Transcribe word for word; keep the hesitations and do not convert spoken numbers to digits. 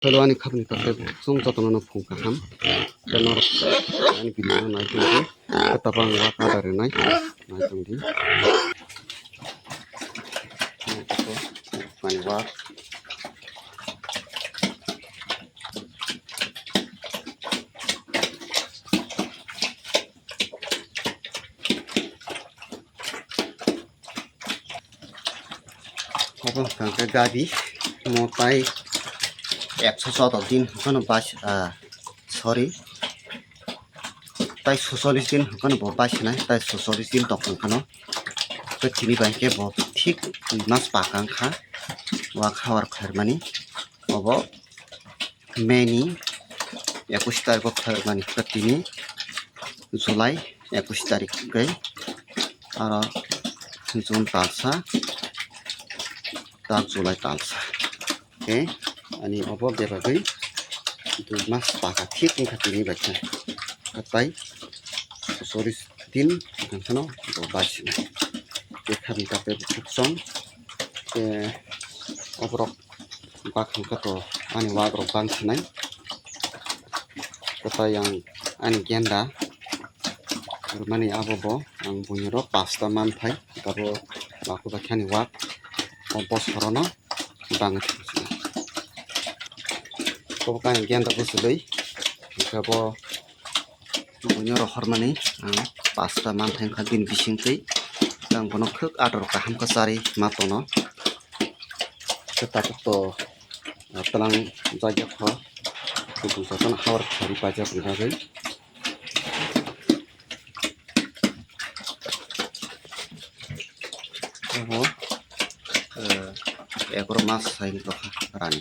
Hello, ani khapni takhuk chwng jotono no phung kaham. Tei norok ani video no nai tongdi. Tei tabang wak ada rinai. Nai tongdi. Ani wak. Obo hwnkha khe gabi, mo tai ekso choudo din hwnkhe no bas, ah, sorry, tai suchollis din hwnkhe no bo baisinai, tai suchollis din tong hwnkhe no. Tei tini bai khe bo thik mas pakang kha, wak hawar khairmani. Obo May ni ekush tarikh o khairmani khe tini July ekush tarikh khe aro June talsa, tak July talsa. Khe ani obo bebagwi dui mas paka thik wngkha tini bai khe. Hatai sorry din wngkhano bo baisinai. Khe khabni takhuk chwng khe oborok Bak hwnkhe to ani wak rok bang sinai. Kwtai ang ani genda rwmani abo bo ang buini rok pasta manthai abo laku bakhe ani wak o bosorono bang sinai. Obo ani genda bwchwlwi hwnkhe bo Buino rohormani ang pasta manthai wngkha bini bisingtwi. Ang bono khwk ador kaham khe charwi ma tono. Khe tabuk to, ah, twlang jagya kho. Kubun sa tono hawar khari paijak ni bagwi. Obo, eh, egaroh mas sai wngkha rani.